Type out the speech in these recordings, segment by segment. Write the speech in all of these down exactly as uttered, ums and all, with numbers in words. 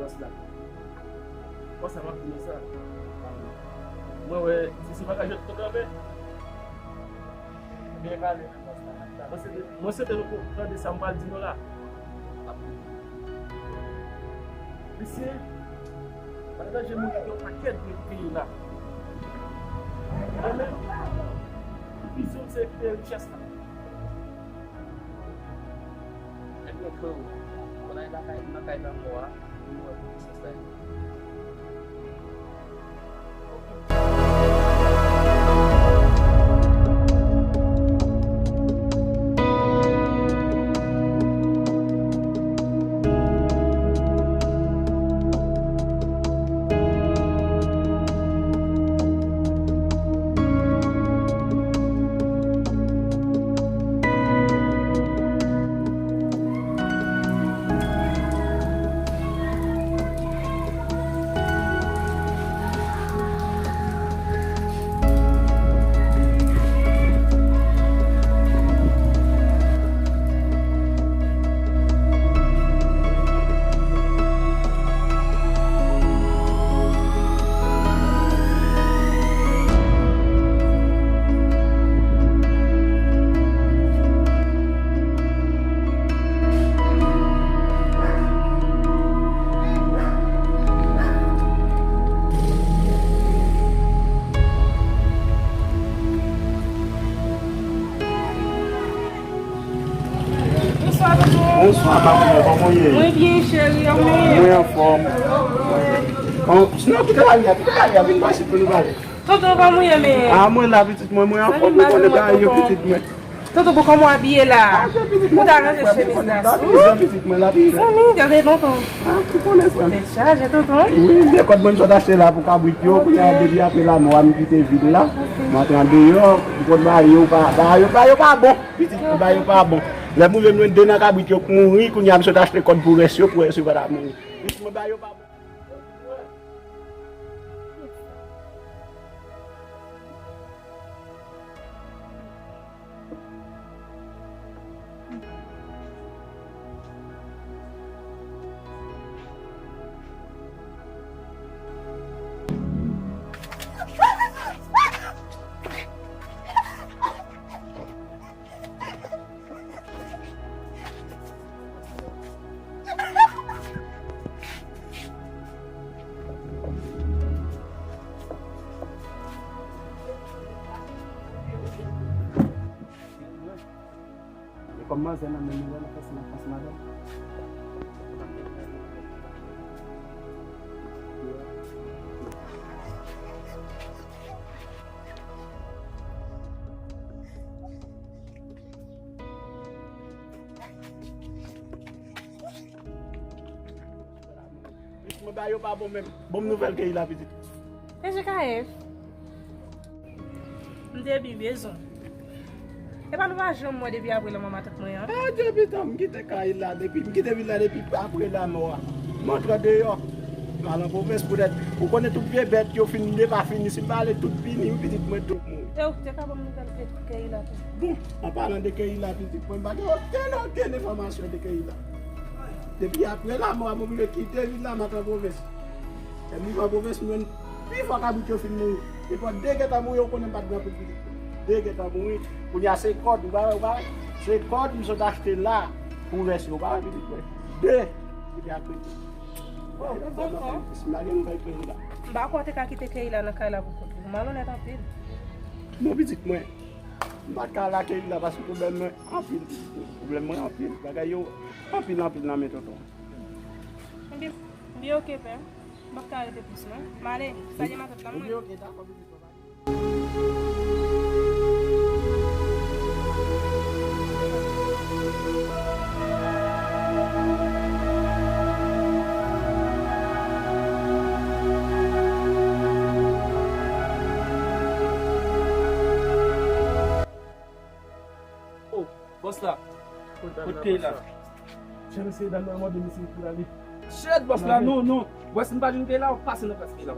Bòs la. Bòs la, m ap di nou sa. Mwen wè, si se bagay jwèt tou kanpe. Byen pale, men bòs la. Mwen se te, mwen se te nou tande sa m pral di nou la. Misye, pa ta je moun yon pakèt de peyi la. Mwen menm, vizyon se kite richès la. Ebyen, freo, mwen nan kay, nan kay lanmò a, pou nou wè pou nou se sa. Bonswa, tonton. Bonswa, ma belle, kòman w ye? Mwen byen, cheri, kòman w ye? Mwen anfòm. An, sinon, kite lari a, kite lari a, vin pase pou nou pale. Tonton, kòman w ye, men? A, mwen la, pitit mwen, mwen anfòm, ou konnen bagay yo, pitit mwen. Tonton, bon, kòman w abiye la? Ou ta ranje chemiz la sou ou? Zanmi, gade tonton. Tèt chaje, tonton. Wi, men kòd mwen m sot achte la pou kabrit yo, kounye a depi apre lanmò a m kite vil la. M antre andeyò, m konn bagay yo pa, bagay yo pa, yo pa bon. Pitit, bagay yo pa bon. Lè m rive m jwenn de nan kabrit yo k mouri, kounye a m sot achte kòd pou rès yo, pou rès yo pa ta mouri. Pitit mwen, bagay yo pa bon. E kòm manzè nan men nou, wè nan fè sa nan fas madanm. Pitit mwen, bagay yo pa bon menm. Bon nouvèl Keila, pitit. E J K F. M te byen bezwen. E pa nou pa janm wè depi apre lanmò matant mwen an. Adye pitit, m kite Keila depi, m kite vil la depi apre lanmò a. M antre andeyò. M al an pwovens poutèt ou konnen tout vye bèt yo fin depafini. Si m pa ale tout fini, wi, pitit mwen, tout mouri. E ou te ka ban m nouvèl Ke-, Keila tou? Bon, an palan de Keila, pitit mwen, m pa gen okenn, okenn enfòmasyon de Keila. Depi apre lanmò a, mwen oblije kite vil la, m antre an pwovens. Lè m rive an pwovens, m jwenn pi fò kabrit yo fin mouri. Epi de gentan mouri, ou konnen m pa t gen anpil pitit. De gentan mouri. Kounye a se kòd, ou pa wè, ou pa wè? Se kòd m sot achte la pou rès yo, ou pa wè, pitit mwen? De. Epi apre tou. Bon, bon, bon. Si m pa gen nouvèl Keila. M pa kwè w te ka kite Keila nan kay la pou kont ou. Ou malonèt anpil. Non, pitit mwen. M pa t ka lage Keila paske pwoblèm mwen anpil, pitit mwen. Pwoblèm mwen anpil. Bagay yo anpil, anpil nan men tonton. Ebyen, ebyen, oke, pè. M p ap ka rete plis, non. M ale. Salye matant la, mwen. Ebyen, oke, dakò, pitit mwen. Oh, bòs la. Kot Keila? Jan mesye dam nan mande misye pou l ale. Shit, bòs la, non, non. Bòs, m pa jwenn peye la, ou pase nan plas peye la. M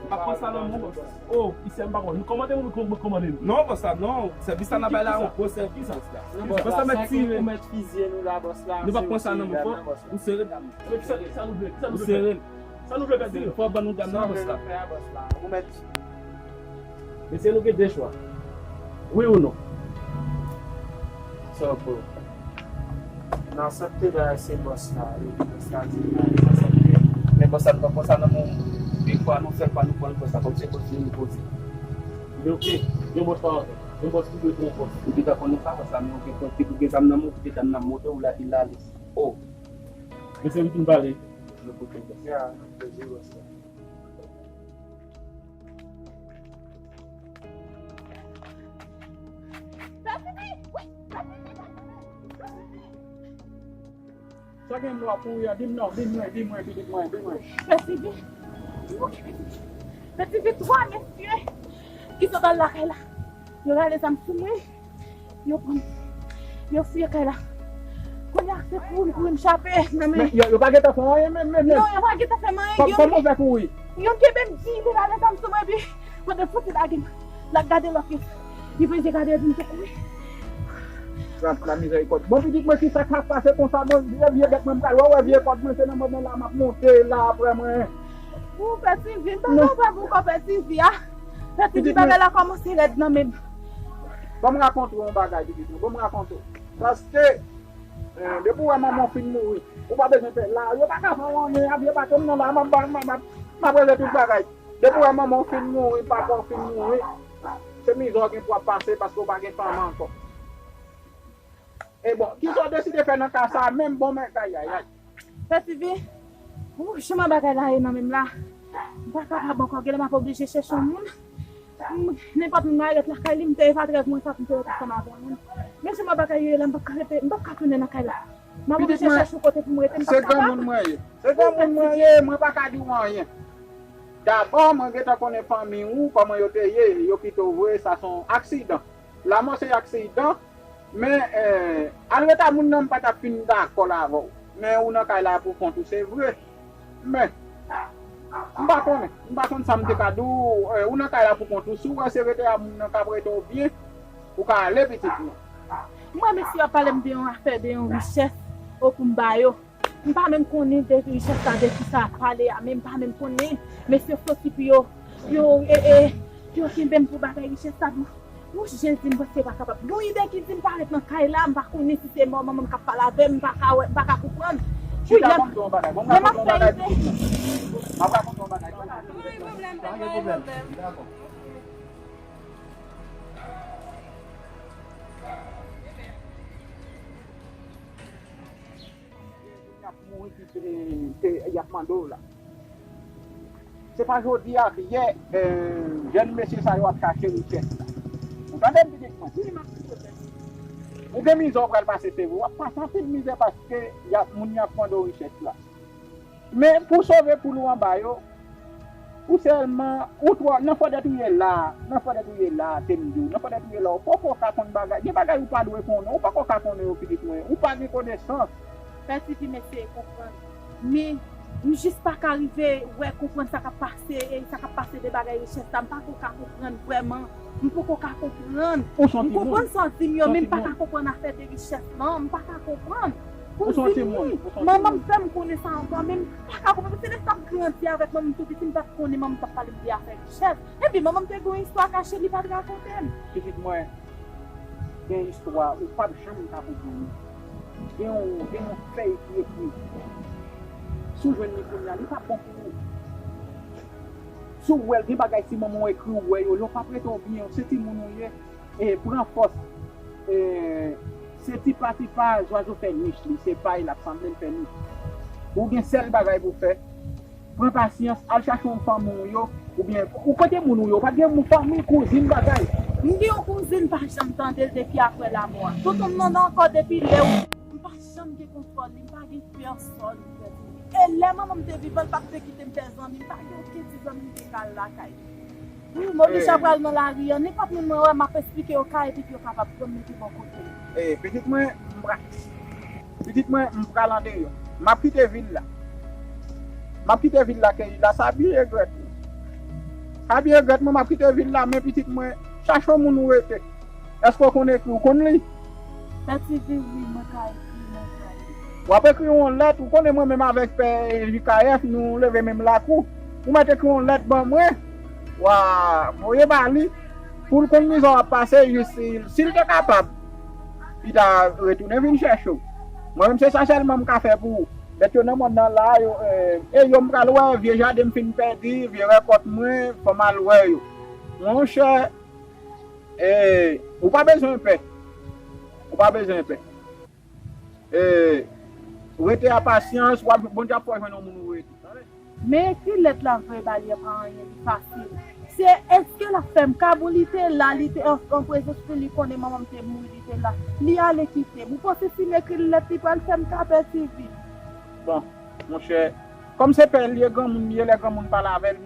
pa pran sa nan men w, bòs la. Oh, isi a m pa konn. Nou kòmande, nou kòmande nou. Non, bòs la, non. Sèvis sa n ap bay la, yon gwo sèvis, bòs la. Bòs la, mèt tire. Ou mèt fizye nou la, bòs la. Nou pa pran sa nan men w, fò. Ou sere dam nan. Sa nou vle, sa nou vle. Ou sere l. Sa nou vle fè, di nou. Fò ban nou dam nan, bòs la. Ou mèt. Mesye, nou gen de chwa. Wi ou non? Sa w pou. Nan sant te bay se bòs la, wi, bòs la di nan sant te. Men bòs la, nou pa konsa nan moun. De fwa nou fè pa nou pran bòs la, kòm se bòs li nou poze. Men oke, yon bòs pa yon bòs ki dwe pran bòs. Ou deja konnen sa, bòs la, men oke, pran ti pou gen zam nan men, ou kite zam nan moto, ou lage l ale. Oh. Mesye, m fin pale. Nou kote bòs la. Ya, nou kote bòs la. Sa gen lwa pou ou ya, di m non, di mwen, di mwen, pitit mwen, di mwen. Pèsivi. Pèsivi, twa mesye ki sot al lakay la. Yo rale zam sou mwen. Yo pran m. Yo fouye kay la. Kounye a se kouri m kouri m chape nan men. Men yo, yo pa gentan fè anyen menm, menm, menm. Non, yo pa gentan fè m anyen. Kòm, kòman w fè kouri? Youn kenbe m di li rale zam sou mwen, epi pandan l soti lage m, l ap gade lòt yo. Li vin gade epi m tou kouri. La, la mizèrikòd. Bon, pitit mwen, kisa k ap pase konsa? Bon, vye, vye bèt mwen, m pral wè, wè vye kòd mwen, se nan moman la m ap monte la apre mwen. Ou Pèsivi, m pa konprann pou kò Pèsivi a. Pèsivi, bagay la kòmanse rèd nan men m. Ban m rakonte w yon bagay, pitit mwen, ban m rakonte w. Paske, eh, depi w wè manman w fin mouri, ou pa bezwen pè. La, yo pa ka fè w anyen, a vye bato m nan la, m ap, m ap, m ap, m ap regle tout bagay. Depi w wè manman w fin mouri, papa w fin mouri, se mizè w gen pou w ap pase paske w pa gen fanm ankò. E bon, kisa w deside fè nan ka sa a menm, bon, men, ayayay. Pèsivi, ou, jan bagay la ye nan men m la, m pa kapab ankò, genlè m ap oblije chèche yon moun. M, nenpòt moun m arete lakay li, m te eva trèv mwen, sa pou m te rete ansanm avè yon moun. Men jan bagay yo ye la, m p ap ka rete, m p ap ka tounen nan kay la. M ap oblije chèche yon kote pou m rete, m p ap kapab. Se granmoun mwen ye. Se granmoun mwen ye, mwen pa ka di w anyen. Dabò, mwen gentan konnen fanmi w, kòman yo te ye, yo kite w vre, sa se yon aksidan. Lanmò se aksidan, men, eh, al ret a moun nan, m pa t ap fin dakò l avè w. Men ou nan kay la pou kont ou, se vre. Men, m pa konnen, m pa konn sa m te ka di w, eh, ou nan kay la pou kont ou. Si w wè se rete a moun nan k ap rete w byen, ou ka ale, pitit mwen. M wè mesye yo ap pale m de yon afè, de yon richès, o pou m ba yo. M pa menm konnen de richès sa, de ki sa ap pale a, men m pa menm konnen. Mesye soti pou yo, pou yo, e, e, pou yo kenbe m pou bagay richès sa. Ou Jezi, m panse pa kapab. Gon ide ki di m pa ret nan kay la, m pa konnen si se mò manman m k ap pale avè m, m pa ka wè, m pa ka konprann. Chita, ban m di w yon bagay. Ban m rakonte w yon bagay, pitit mwen. M ap rakonte w yon bagay. Pa gen pwoblèm. Dakò. Y ap mouri ki, e, ke y ap mande w la. Se pa jodi a, yè, e, jèn mesye sa yo ap chache richès la. Ou tande m, pitit mwen? Wi, m ap koute w. Ou gen mizè w pral pase, se vre. W ap pase anpil mizè paske y ap, moun y ap mande w richès la. Men pou sove poul ou anba yo, ou sèlman, ou twò, nan fòdèt ou ye la, nan fòdèt ou ye la, te m di w, nan fòdèt ou ye la, ou poko ka konn bagay, gen bagay ou pa dwe konnen, ou poko ka konnen yo, pitit mwen, ou pa gen konesans. Pèsivi, m eseye konprann, men m jis pa ka rive wè, konprann sa k ap pase, e sa k ap pase de bagay richès la, m pa ko ka konprann vrèman. M poko ka konprann. Ou se yon timoun. M konprann sa w di m yo, men m pa ka konprann afè de richès lan. M pa ka konprann. Ou se yon timoun. Manman m fè m konnen sa ankò, men m pa ka konprann. Se lè sa m grandi avèk manman m tou piti, m pa t konnen manman m t ap pale m de afè richès. Epi manman m te gen yon istwa kache, li pa t rakonte m. Pitit mwen, gen istwa ou p ap janm ka konprann. Gen yon, gen yon fèy ki ekri. Si w jwenn li kounye a, li p ap bon pou ou. Si w wè l, gen bagay si manman w ekri w wè yo, lè w p ap rete w byen, se timoun ou ye, e pran fòs. E se tipa tipa zwazo fè nich li, se pay l ap sanble l fè nich. Ou gen sèl bagay pou w fè, pran pasyans, al chache yon fanmi w yo, oubyen ou kote moun ou yo, pa t gen moun, fanmi, kouzin, bagay. M gen yon kouzin, pa janm tande l depi apre lanmò a. Tonton m nan ankò depi lè w. M pa janm gen kontwòl li, m pa gen pèsòn. E lè manman m te vivan, l pa t vle kite m fè zanmi, m pa gen okenn ti zanmi m te ka al lakay li. Wi, m oblije ap pral nan lari an. Nenpòt moun mwen wè, m ap esplike yo ka, epi yo kapab pran m mete bò kote yo. E, pitit mwen, m pra-, pitit mwen, m pral andeyò. M ap kite vil la. M ap kite vil la ke li la, sa byen regrèt. Sa byen regrèt mwen, m ap kite vil la, men pitit mwen, chache yon moun ou rete. Èske w konn ekri, ou konn li? Pè Ti Viv, wi, mwen ka ekri, mwen ka ekri. W ap ekri yon lèt, ou konnen mwen menm avèk Pè J K F, nou leve menm lakou. Ou mèt ekri yon lèt ban mwen, w a voye ba li, pou l konn mizè w ap pase, jis si, si l te kapab, li ta retounen vin chèche w. Mwen menm, se sa sèlman m ka fè pou ou. Bèt yo nan mòn nan la, yo, e, e yo m pral wè, vye jaden m fin pèdi, vye rèkòt mwen, fò m al wè yo. Monchè, e, ou pa bezwen pè. Ou pa bezwen pè. E, rete a pasyans, w ap, Bondye ap fè w jwenn yon moun ou rete. Men ekri lèt la voye ba li an pa anyen, li fasil. Se èske l ap fè m kab ou li te la, li te an, an prezans li, li konnen manman m te mouri, li te la. Li ale kite m. Ou panse si m ekri l lèt, li pral fè m kab, Pè Ti Viv? Bon, monchè, kòm se pè l ye, granmoun li ye, lè granmoun pale avè l,